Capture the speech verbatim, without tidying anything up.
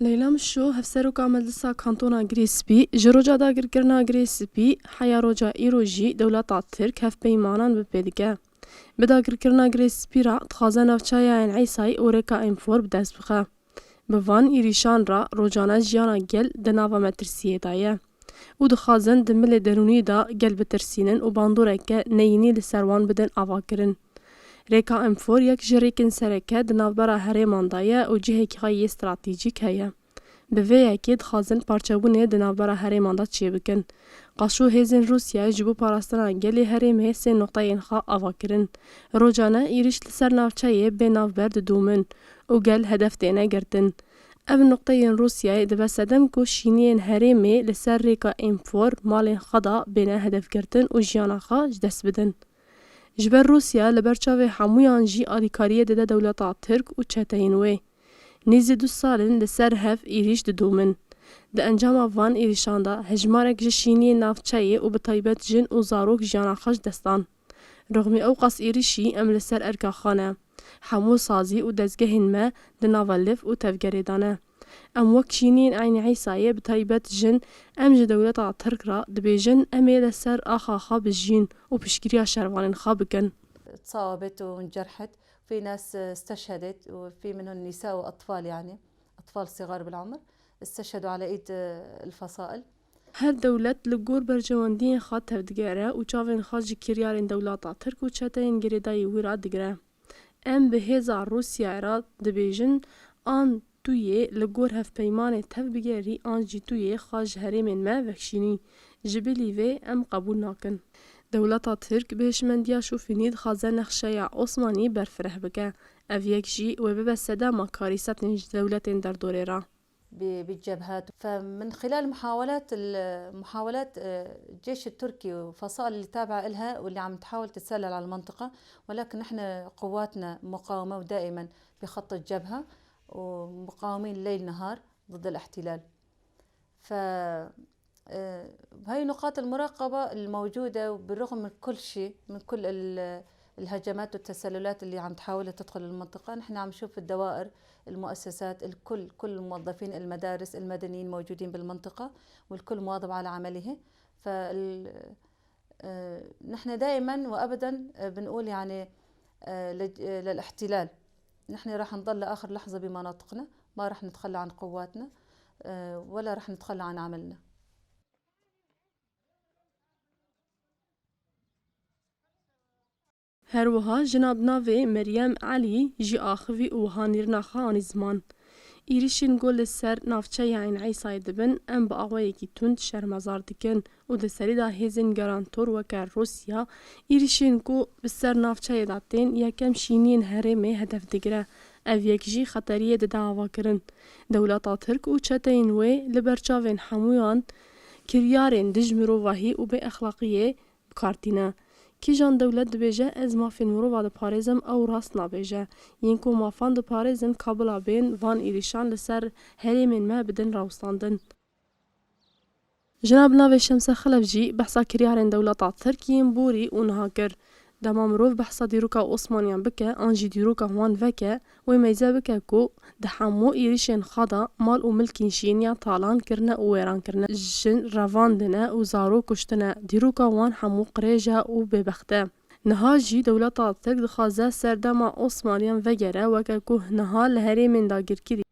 Leyla Mişo, hevseroka Meclisa Kantona Girê Spî, ji roja dagirkirina Girê Spî heya roja îro jî dewleta Tirk hevpeymanan bi pê dike. Bi dagirkirina Girê Spî re dixwaze navçeya Eyn Eysayê û rêka Enfor bi dest bixe. Bi van êrîşan re rojane jiyana gel di nava metirsiyê de ye û dixwazin di milê derûnî de gel bitirsînin û bandoreke neyînî li ser wan bidin avakirin. Rêka Enfor yek ji rêkên sereke di navbera herêman de ye û cihekî xwe yê stratejîk heye. Bi vê yekê dixwazin parçebûnê di navbera herêman de çêbikin. Qaşo hêzên Rûsyayê ji bo parastina gelê herêmê sê noqteyên xwe ava kirin. Rojane êrîş li ser navçeyê bê navber didomin û gel hedef têne girtin. Ev noqteyên Rûsyayê dibe sedem ku şîniyên herêmê li ser rêka Enfor malên xwe de bêne hedefgirtin û jiyana xwe ji dest bidin. Ji ber Rûsya li ber çavê hemûyan jî alîkariyê dide dewleta Tirk û çeteyên wê. Nêzî du sal in li ser hev êrîş didomin. Di encama van êrîşan de hejmarek ji şîniyên navçeyê û bi taybet jin û zarok jiyana xwe ji dest dan. Rixmî ew qas êrîşî em li ser erka xwe ne. Hemû sazî û dezgehên me di nava liv û tevgerê de ne. Em wek şîniyên Eynî Eysayê, bi taybet jin, em ji dewleta Tirk re dibêjin, em ê li ser axa xwe bijîn û piştgiriya şervanên xwe bikin. تصاوبت وانجرحت، في ناس استشهدت، وفي منهم نساء وأطفال، يعني أطفال صغار بالعمر، استشهدوا على إيد الفصائل. Her dewlet li gor berjewendiyên xwe tevdigere û çavên xwe ji kiryarên dewleta Tirk û çeteyên girêdayî wî re digire. Em bi hêza Rûsyayê re dibêjin, an tu yê li gor hevpeymanê tevbigerî, an jî tu yê xwe ji herêmên me vekişînî. Ji bilî vê em qebûl nakin. Dewleta Tirk bi hişmendiya şofînî dixwaze nexşeya Osmanî berfireh bike. Ev yek jî wê bibe sedema karîsetên ji dewletên derdorê re. ب-، بالجبهات. فمن خلال محاولات ال-، محاولات، آه، الجيش التركي وفصائل اللي تابعة إلها واللي عم تحاول تتسلل على المنطقة، ولكن نحن قواتنا مقاومة ودائمًا بخط الجبهة، ومقاومين ليل نهار ضد الاحتلال. ف، آه، هاي نقاط المراقبة الموجودة، وبالرغم من كل شيء، من كل ال-، الهجمات والتسللات اللي عم تحاول تدخل المنطقة، نحن عم نشوف الدوائر، المؤسسات، الكل، كل الموظفين، المدارس، المدنيين موجودين بالمنطقة، والكل مواظب على عمله. فال-، آه، نحن دائمًا وأبدًا، آه، بنقول يعني، آه، لج-، آه، للاحتلال. نحن راح نضل لآخر لحظة بمناطقنا، ما راح نتخلى عن قواتنا، آه، ولا راح نتخلى عن عملنا. Her wiha jina bi navê Meryem Elî jî axivî û wiha nîrina xwe anî ziman. Êrîşên ku li ser navçeya Eyn Eysayê dibin, em bi awayekî tund şermezar dikin û di serî de hêzên garantor weke Rûsya êrîşên ku bi ser navçeyê de tên yekem şîniyên herêmê hedef digire. Ev yek jî xeteriyê dide avakirin. Dewleta Tirk û çeteyên wê li ber çavên hemûyan kiryarên dij mirovahî û bê exlaqiyê bi kar tîne. Kîjan dewlet dibêje, ez mafên mirova diparêzim, ew rast nabêje. Yên ku mafan diparêzin, kabila bên van êrîşan li ser herêmên me bidin rawestandin. Jina bi navê Şemse Xelef jî behsa kiryarên dewleta Tirk yên borî û niha kir. Dema mirov behsa dîroka Osmaniyan bike, an jî dîroka wan veke, wê meyze bike ku di hemû êrîşên xwe de mal û milkên şîniyan talan kirine û wêran kirine, jin revandine û zarok kuştine. Dîroka wan hemû qirêj e û bêbext e. Niha jî dewleta Tirk dixwaze serdema Osmaniyan vegere, weke ku niha li herêmên dagirkirî